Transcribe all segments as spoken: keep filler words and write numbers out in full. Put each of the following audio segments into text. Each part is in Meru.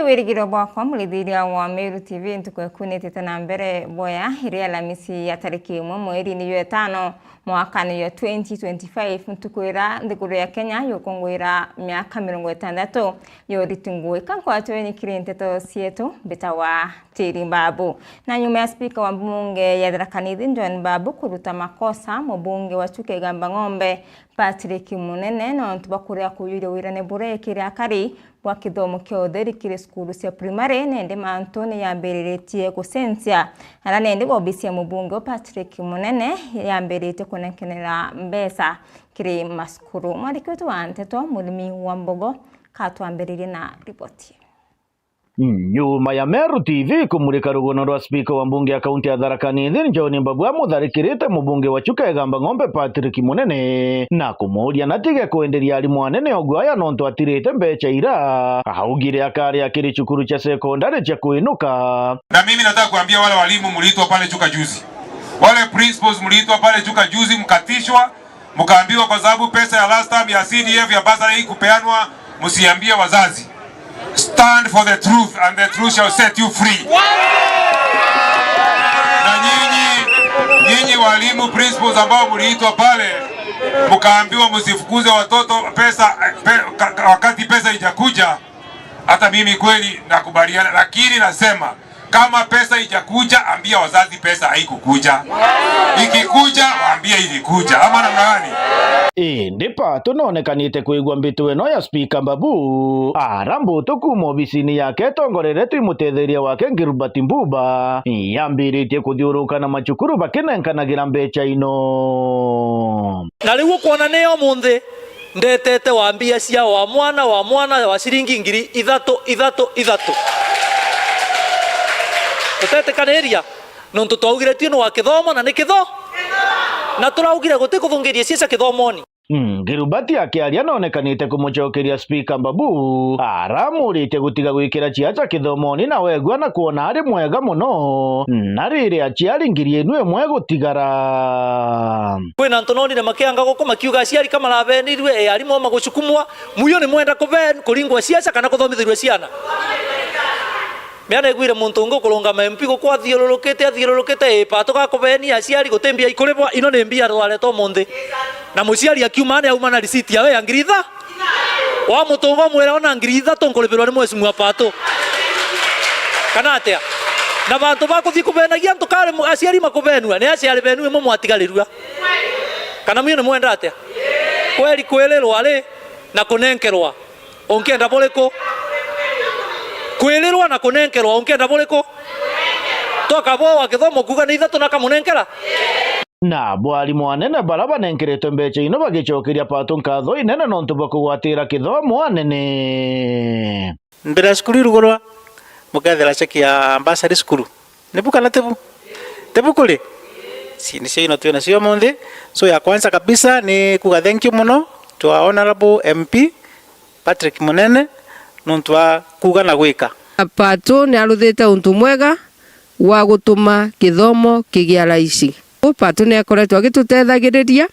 Wirigiro bwakwa, murithiria wa Meru T V, ntuku eku nitite na mbere boya, iri Alamisi ya tariki imwe mweri ni jwa itano, mwakani jwa twenty twenty-five, ntuku ira nthiguru ya Kenya yukunguira miaka mirongo itandatu ya uriti nguu. Ika nkwatwe ni kiri nteto cietu, mbitawa Tiri Mbabu. Na nyuma ya spika wa mbunge ya Tharaka Nithi, John Mbabu, kuruta makosa mubunge wa Chuka Igamba Ng'ombe, Patrick Munene, nontu bwa kuria kuyuria wirane buria kiri akari bwa kithomo kia utheri kiri cukuru cia primary, nende mantu ni yambiriritie gucenjia. Ara nende obisi ya mubunge o Patrick Munene yambiritie kunenkanira mbeca kiri macukuru. Mwandiki wetu wa nteto, Murimi wa Mbogo, katwambiririe na riboti. Nyuma ya Meru T V kumurika rugono rwa spika wa mbunge ya kaunti ya Tharaka Nithi, John Mbabu, amutharikirite mubunge wa Chuka Igamba Ng'ombe, Patrick Munene, na kumuuria natige kwenderia arimu anene o guaya nontu atirite mbeca ira augire akaria kiri cukuru cia sekondari cia kwinuka. Na mimi nataka kuambia wale walimu mliitwa pale Chuka juzi, wale principals mliitwa pale Chuka juzi, mkatishwa, mkaambiwa kwa sababu pesa ya last time ya C D F ya bursary haikupeanwa, msiambie wazazi. Stand for the truth and the truth shall set you free. Na nyinyi, nyinyi walimu principals ambao mliitwa pale, mkaambiwa msifukuze watoto pesa, pe, ka, ka, wakati pesa ijakuja. Hata mimi kweli nakubaliana, lakini nasema, kama pesa ijakuja, ambia wazazi pesa haikukuja. Ikikuja, waambie ilikuja. Ama namna gani? Indi Pato nonekanite kwigua mbitu ino ya spika Mbabu, ara mbutu kuuma obisini yake itongoreretwe i mutetheria wake Gilbert Mbuba, yambiritie kuthiuruka na macukuru bakinenkanagira mbeca ino. Na riu ukwona ni umunthi ndetete wa mbia cia wa mwana, wa mwana wa ciringi ngiri ithatu, ithatu, ithatu. Tutetikaniria, nontu twaugire tio ni wa kithomo na ni kitho-, na turaugire guti kuthungiria ciaca kithomoni. Mm, Gilbert akiaria nonekanite kumucokeria spika Mbabu, aramuritie gutiga gwikira ciaca kithomoni na wegua na kwona ari mwega muno, na riri aciari ngiri inu imwe gutigara. Kwina antu nonire makianga guku makiuga aciari ka marabenirue, e, arimu magucukumwa, muyo ni mwenda kuben-, kuringwa ciaca kana kuthomithirua ciana? Miana iguire muntu ungi ukurungama M P guku athiururukite, athiururukite, ii, Pato gakubenia aciari guti mbia ikuribwa, ino ni mbia twareta umunthi. Na muciari akiuma ni auma na risiti yawe ya ngiri itha. Wamutunga umwira ona ngiri ithatu nkuribirwa ni Mheshimiwa Pato. Kana atia? Na bantu bakuthii kubenagia antu kari mu-, aciari makubenua, ni aciari benu imwe mwatigarirua. Kana mio ni mwenda atia? Kweri kwirirwa ri na kunenkerwa. Unkienda buriku? Kwirirwa na kunenkerwa, unkienda buriku? Twakabwa wa kithomo kuuga ni ithatu na kamunenkera? Na bo arimu anene bara banenkeretwe mbeca ino bagicokeria Pato nkatho inene nontu bwa kugwatira kithomo anene. Mbere ya cukuru irugurwa, mukethira cheki ya bursary cukuru. Ni bu kana ti bu? Ti bu kuri? Ci nicio ino twina cio umunthi. So, ya kwanza kabisa ni kuga thank you muno to our honourable M P Patrick Munene nontu wa kuuga na gwika. Pato ni aruthite untu mwega wa gutuma kithomo kigia raici. Pato ni akoretwo agitutethagiriria,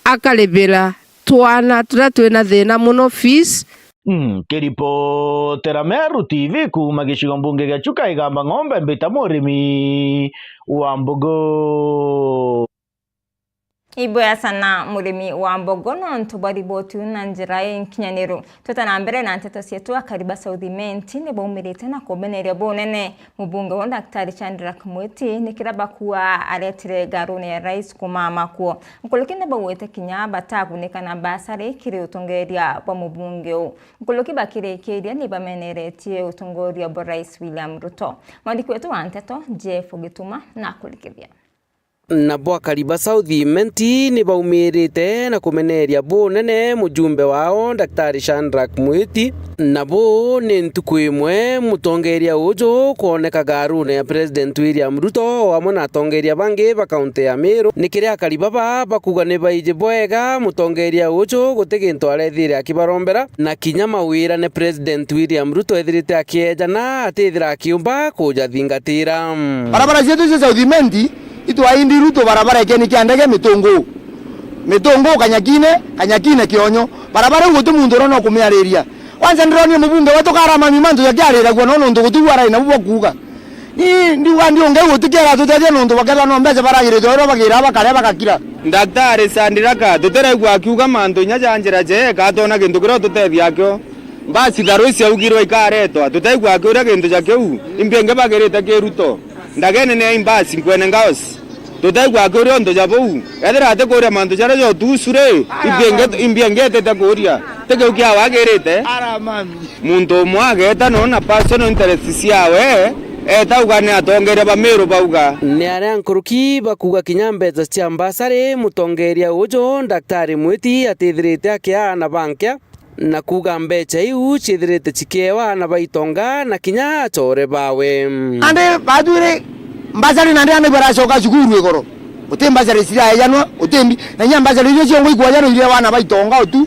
akaribira twana turia twina thina muno fees. Mm, nkiripotera Meru T V kuuma gicigo mbunge gia Chuka Igamba Ng'ombe, mbita Murimi wa Mbogo. Iboya sana Murimi wa Mbogo nontu bwa riboti na njira inkinyaniru. Twita na mbere na nteto cietu, akari ba South Imenti ni baumirite na kubeneria bunene mubunge wa Daktari Shadrack Mwiti ni kiria bakua aretire ngarune ya rais kumama kuo. Nkuruki ni bauite kinya batagunika na basari kiri utongeria bwa mubunge uu. Nkuruki bakirikiria ni bameneretie utongoria bwa Rais William Ruto. Mwandiki wetu wa nteto, Jeff Gituma, nakurikithia. Nabo akari ba South Imenti ni baumirite na kumeneria bunene mujumbe wao, Daktari Shadrack Mwiti. Nabo ni ntuku imwe mutongeria uju kwoneka ngarune ya President William Ruto o amwe na atongeria bangi ba kaunti ya Meru. Ni kiria akari baba bakuga ni baiji bwega mutongeria uju guti gintu arethire akibarombera, na kinya mawirane President William Ruto ethirite akiejana atithira akiumba kujathingatira. Barabara cietu cia South Imenti itwaindi Ruto barabara ikeni kia ndege Mitungu. Mitungu Kanyakine, Kanyakine Kionyo. Barabara iu guti muntu urona ukumiariria. Kwanza ndironire mubunge wetu Karamami mantu jakiariragua no nontu gutiu arai nabu bwa kuuga. Ni ndiuga ndiunge gutikiera tutethia nontu bakethwa no mbeca baragirite oro bagira bakaria bagakira. Daktari Sandiraka, tutiraigua akiuga mantu inya ja njira jeeka atona gintu kiria tutethia akio. Mbasi tharu iciaugirwe ikaretwa, tutaigua akiuria gintu ja kiu, imbi ingi bagirite ki Ruto. Ndagene ni aimbasi nkwene ngaosi. Tutaigua akiuria untu ja buu. Ethira atikuuria mantu jaria ja utuusu ri, imbi ingi, imbi ingi itite kuuria. Ti kiu kia wagirite. Muntu umwe ageeta nona personal interest ciawe, eeta uga ni atongeria ba Meru bauga. Ni aria nkuruki bakuuga kinya mbeca cia mbasari, mutongeria uju Daktari Mwiti atithirite akiaa na bankia. Na kuuga mbeca iu ciithirite cikiewa aana ba itonga na kinya acore bawe. Nandi batwire mbasari nandi aana ibaracoka cukuru igoro. Guti mbasari ciraejanwa, guti mbi. Na inya mbasari icio ciongo ikwajanwa iria aana ba itonga utu.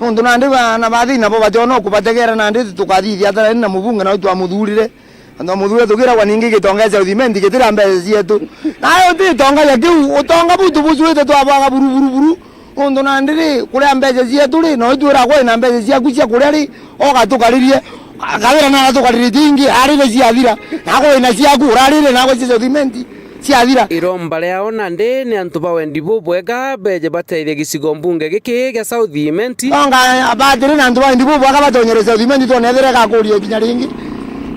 Nontu nandi aana ba thina bo bationa ukubategera nandi tukathithia athara na mubunge nawe twamuthurire. Antu a muthuri tukiragwa ningi gitonga cia uthimenti gitira mbeca cietu. Nayo ti itonga ja kiu, utonga buu tubucuite twabwaga buru, buru, buru. Nontu nandi ri, kuria mbeca cietu ri, no itwiragwa wina mbeca ciaku cia kuria ri, oga tukaririe, akawira na tukariritie ingi, arire ciathira. Naku wina ciaku, urarire naku cia uthimenti. Ciathira. Iromba riao nandi ni antu ba wendi bubwega beje bateithie gicigo mbunge giki gia South Imenti. Onga batiri na antu ba wendi bubwega batonyere South Imenti twone ethire gakuria kinya ringi.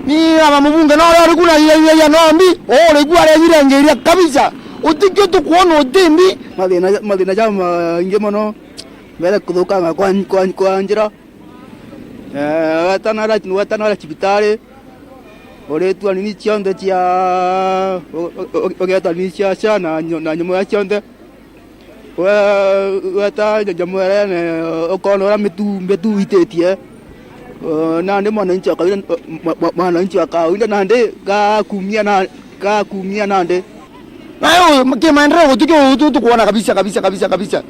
Ni aba mubunge no uri ku na iria iria nombi, uri ku arenyire ngiria kabisa. Utikio tukuona utimbi. Mathina, mathina ja maingi mono. Mbere kuthukanga kwa, kwa, kwa njira. Eh, wetana ara, wetana ara cibitari. Uritwa nini cionthe cia, u-, u-, u-, ugetwa nini cia, cia na nyo-, na nyamu ya cionthe. We, weta nyamu erene, ukona uria mitu, mitu ititie. Eh, nandi mwananchi wa kawaida, mwa-, mwa-, mwananchi wa kawaida nandi gakumia na, gakumia nandi. Nayo kimaendeleo gutikio tu tukuona kabisa, kabisa, kabisa, kabisa.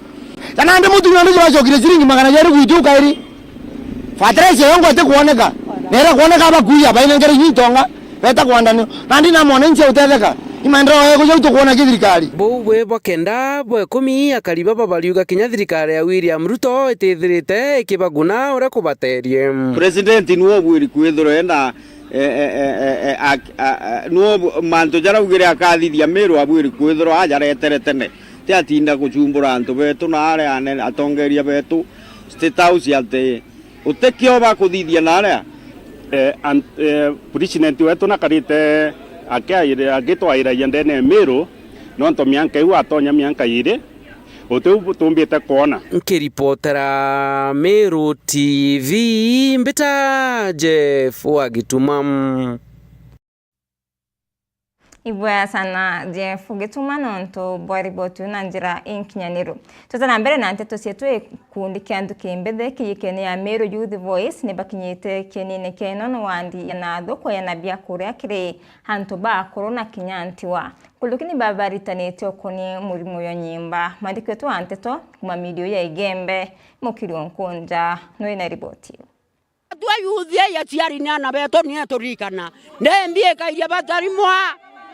Kana ndi mutumia ndi jwacokire ciringi magana jeri gwitu kairi. Fertilizer yongo ati kuoneka. Nera kuoneka abakuya bainengere itonga. Beta kwandanio. Nandi na mwananchi utetheka. Imaendeleo yego jau tukuona ki thirikari. Buu bwi bwa kenda bwa ikumi akari baba bariuga kinya thirikari ya William Ruto itithirite ikibaguna uria kubaterie. President niwe ubwiri kwithirwa ena e, e, e, e, e, ak-, a, a, nwo mantu jaria augire akathithia Meru abwiri kwithirwa ajaretere tene. Ti atinda gucumbura antu betu na aria anene, atongeria betu State House ati utikio bakuthithia na aria. Eh, an-, eh, president wetu nakarite akiaire-, agitwairagia ndene ya Meru, nontu mianka iu atonya mianka iiri, uti u tumbite kwona. Nkiripotera Meru T V, mbita Jeff wa Gituma. Ibwega sana Jeff Gituma nontu bwa riboti iu na njira inkinyaniru. Twite na mbere na nteto cietu, gikundi kia Nthuki Mbithi kijikene ya Meru Youth Voice ni bakinyite kienine kia Inono wandi ya Nathu kweana biakuria kiri antu ba akuru na kinya ntiwa. Nkuruki ni babaritanitie ukoni murimo jwa nyimba. Mwandiki wetu wa nteto kuma midio ya Igembe, Mukiri Onkunja, nwi na riboti iu. Atu ayuthi ya ciari ni ana betu ni eturikana. Ndembi ikairia batarimwa,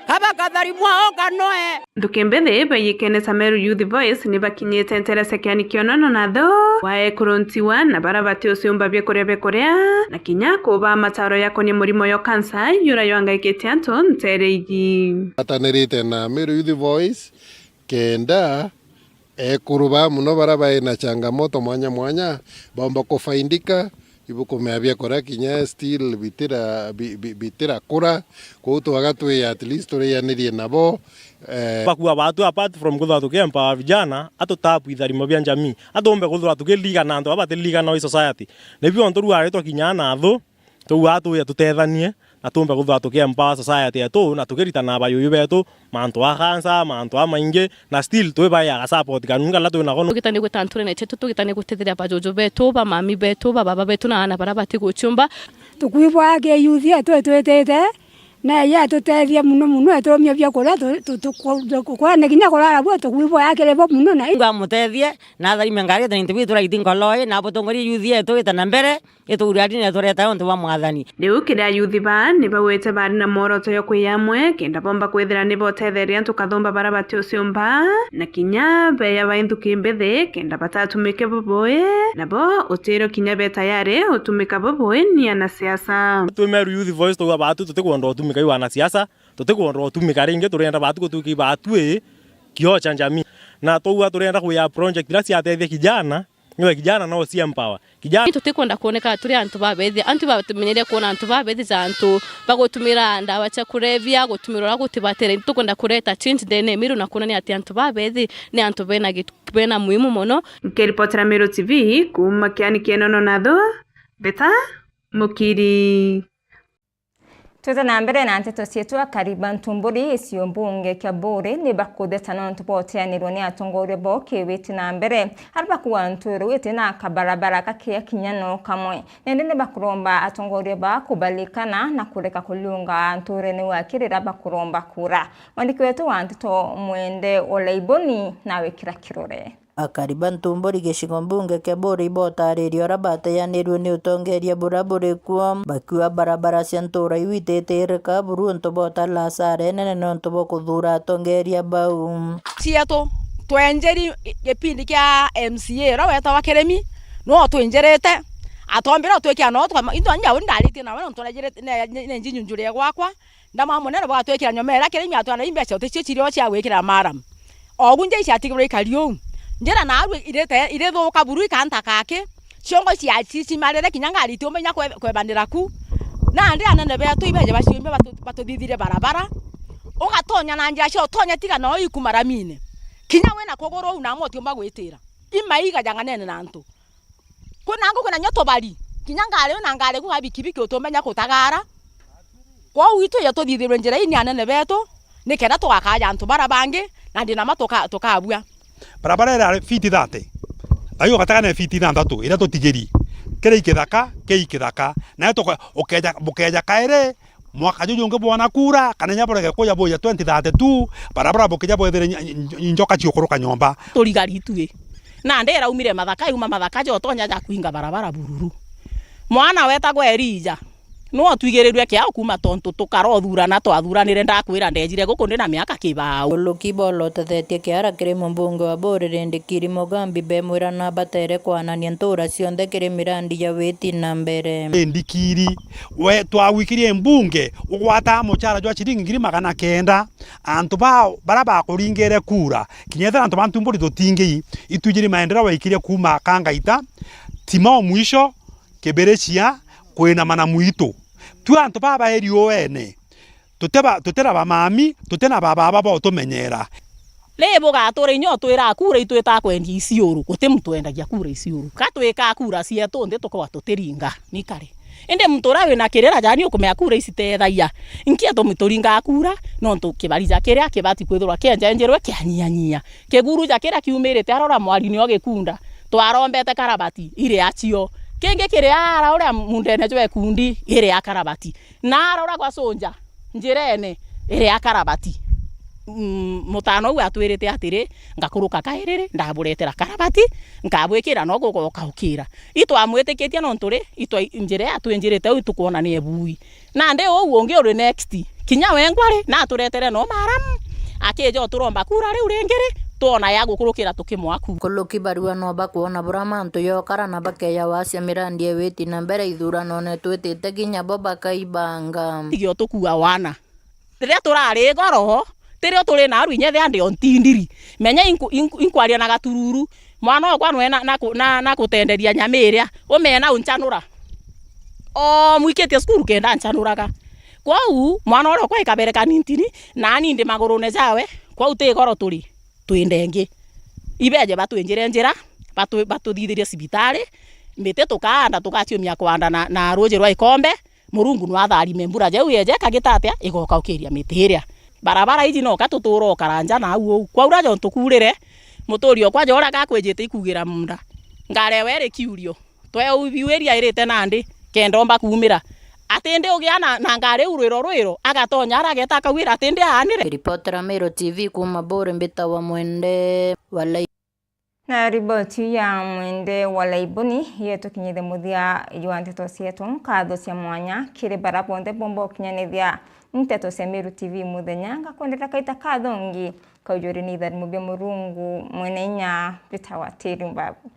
abakatharimwa okanoe. Nthuki Mbithi beyikene cia Meru Youth Voice ni bakinyite ntere cia kiani kia Inono Nathu wa ekuru ntiwa na bara bati uciumba biakuria biakuria na kinya kuba mataro yakonie murimo yo kansa yura ywangaikite antu ntere iji. Atanirite na Meru Youth Voice kenda ekuru ba muno bara bai na changamoto mwanya mwanya baumba kufaindika, ibukumea biakuria kinya still bitira, bi-, bi-, bitirakura, kwou twaga twi at least turianirie nabo, eh. Bakua batu apart from kuthwa tukempower vijana, atutapu itharimo bia njamii, atumbe kuthwa tukirigana antu baba batiriganagwa i society. Nibio ontu rua ritwa kinya na athu, Twauga tuuja tutethanie na tuumbe kuthwa tukiempower society yetu na tukiritana abajuju betu mantu a cancer, mantu a maingi, na still twibaeaga support kanunu kala twinako. Tugitanie gwita nturene cietu, tugitanie gutethia bajuju betu, bamami betu, bababa betu na aana bara batiguciumba. Tukwibwa ki youth yetu itwitite Na yeye atutethie muno muno, eturumia biakuria tu-, tu-, tu-, ku-, tu-, kwane kinya kurara buo, tukwibwa akiri bo muno na. Mungu amutethie, na atharime ngari yetu na into biu turaiti nkoloi, na abutongorie youth yetu ita na mbere, ituguria dini na tureta untu bwa Mwathani. Riu kiria ayuthi baa ni baugite bari na mworoto jwa kwiyamwe, kenda bomba kwithira ni botetheria antu kathumba bara batiuciumba, na kinya beya ba inthuki mbithi, kenda batatumike bubui, nabo utiro kinya be tayari utumika bubui ni anasiasa. Twi Meru Youth Voice, twauga baatu tutikwenda utumika i wanasiasa, tutikwenda utumika ringi, turenda baatu gutuika i baatu i kioo cha jamii. Na twauga turenda kuya project iria ciatethia kijana, niwe kijana no cia empower. Kijana. Tutikwenda kwoneka turi antu babethi. Antu batumenyere kwona antu babethi ja antu bagutumira ndawa cia kurevia, gutumira uria gutibatire. Tukwenda kureta change ndene ya Meru na kwonania ati antu babethi ni antu bena gitu, bena muhimu mono. Nkiripotera Meru T V kuuma kiani kia Enono Nathu, Beta Mukiri. Twite na mbere na nteto cietu, akari ba Ntumburi, gicigo mbunge kia Buuri, ni bakutheta nontu bwa uteanirwe ni atongoria bao kiwiti na mbere, aria bakuuga ntuuru iti na kabarabara gakia kinya no kamwe. Nindi ni bakuromba atongoria baa kubalikana na kureka kuriunga ntuurene uu aki riria bakuromba kura. Mwandiki wetu wa nteto Mwende Olaiboni nawe kira kirore. Akari ba Ntumburi gicigo mbunge kia Buuri ibotaariria uria bateanirue ni utongeria buria buri kuo, bakiuga barabara cia ntuura iu ititirika buru untu bwa utara asara inene nontu bwa kuthuura atongeria bau. Cietu twenjeri gipindi kia M C A uria wetagwa Kirimi, nwe utwinjirite, atwombire utwikira no tuka-, into anja uri ndaritie nawe nontu nenjirite, ne-, ne-, nenji nyunjuri ya gwakwa, ndamwaa munene bwatwikira nyomera, Kirimi atwira na imbeca uticio cirio cia gwikira maram. Ogu nja iciatigirwe ikari uu. Njira naaru irite, irithuka buru ikanta kaki. Ciongo cia-, ci-, cimarire kinya ngari itiumenya kwe-, kwebanira ku. Nandi anene betu ibeje baciumbia batu-, batuthithirie barabara. Ugatonya na njira cia utonya tiga no iku maramine. Kinya wina kuguru uu na amwe utiumba gwitira. Imaiga jang'anene na antu. Kwina ngugi na nyo tubari. Kinya ngari wina ngari ku ga bikibiki utumenya kutagara. Kwou itwije tuthithirwe njira ii ni anene betu, nikenda tugakaja antu bara bangi, na ndi na ma tuka-, tukabua. Barabara irari fiti thate, thaiu ugategana fiti ithanthatu iria tutigiri. Kiri ikithaka, kiri ikithaka. Nayo tuka-, ukeja, bukeja kairi, mwaka juju ungi bwona kura, kana inya burege kuja buja twenty thirty-two, barabara bukija bwethire ny-, ny-, njoka ciukuruka nyomba. Turigari itui. Nandi iraumire mathaka, yuma mathaka jotonya ja kwinga barabara bururu. Mwana wetagwa Elija, nwe utwigirirue kiao kuuma tontu tukara uthurana twathuranire, ndakwira ndejire guku ndi na miaka kibao. Uluki bolotethetie kiara kiri mumbunge wa Buuri Rindikiri Mugambi, bemwira nabatere kwanania ntuura cionthe kiri mirandi ya witi na mbere. Rindikiri, we twagwikirie mbunge, ugwataa muchara jwa ciringi ngiri magana kenda. Antu bao, bara bakuringire kura, kinya ethira antu ba Ntumburi tutingii, itwijiri maendeleo waikirie kuuma Kangaita, Timau mwisho, Kibirichia, kwinama na mwitu. Twi antu baba eri uene. Tuti ba, tuti na bamami, tuti na bababa ba utumenyera. Ri bugatura inya utwira kura itwita kwendia iciuru, guti muntu wendagia kura iciuru. Ka twika kura cietu nthi tukorwa tutiringa, ni kari. Indi muntu uria wina kirira jani ukumenya kura ici teethagia. Nki atumi turingaa kura? Nontu kibari ja kiria kibati kwithirwa kienjenjirwe kianyianyia. Kiguru ja kiria kiumirite arora mwari nio gikunda. Twarombete karabati, iri acio. Kingi kiri ara uria mundene jwa ikundi, iri a karabati. Na ara uria gwa Sunja, njirene, iri a karabati. Mm, mutano uu atwirite atiri, ngakuruka kairiri, ndaburetera karabati, nkabwikira no gugoka ukira. Itwamwitikitie nontu ri, itwa njira ii atwinjirite uu itukwona ni ebui. Nandi uu ungi uri next, kinya wengwa ri, na aturetere no maramu, akija uturomba kura riu ringi ri, twona ya gukurukira tukimwa kura. Kuluki barua no bakwona bura mantu yokara na bakeya wacia mirandi ewiti na mbere ithuranone twitite kinya bo bakaibanga. Tigio tukua wana. Riria turari goro, tirio turi na aru inya ethia ndi o ntindiri. Menya inku-, inku-, inkwaria na gatururu. Mwana okwa nwe na, na ku-, na, na kutenderia nyama iria. Umena unchanura. O mwikitie cukuru kenda nchanuraga. Kwou, mwana uria okwa ikabere kanintini, nani ndi magurune jawe, kwou ti goro turi, twi ndengi. Ibeje batwinjire njira, batu-, batuthithirie cibitari, miti tukaanda, tugaciumia kwanda na, na ruji rwa ikombe, Murungu no atharime mbura jau yeje ikagita atia, igoka ukiria miti iria. Barabara iji no ka tutura ukaranja na au uu. Kwaura jontu kuurire, muturi okwa jora gakwijite ikugira munda. Ngari ewe iri kiurio. Tweubiu iria irite nandi, kenda omba kuumira. Ati ndi ugia na, na ngari urwiro rwiro, agatonya ara ageta akauira ati ndi aanire. Ripotera Meru T V kuuma Buri, mbitawa Mwende Walai. Na riboti ya Mwende Walaibuni yetukinyithe muthia jwa nteto cietu. Nkatho cia mwanya kiri bara bonthe bomba ukinyanithia nteto cia Meru T V muthenya. Ngakwendera kaita kathongi kaujuri ni itharimo bia Murungu mwene inya, mbitawa Teri Mbabu.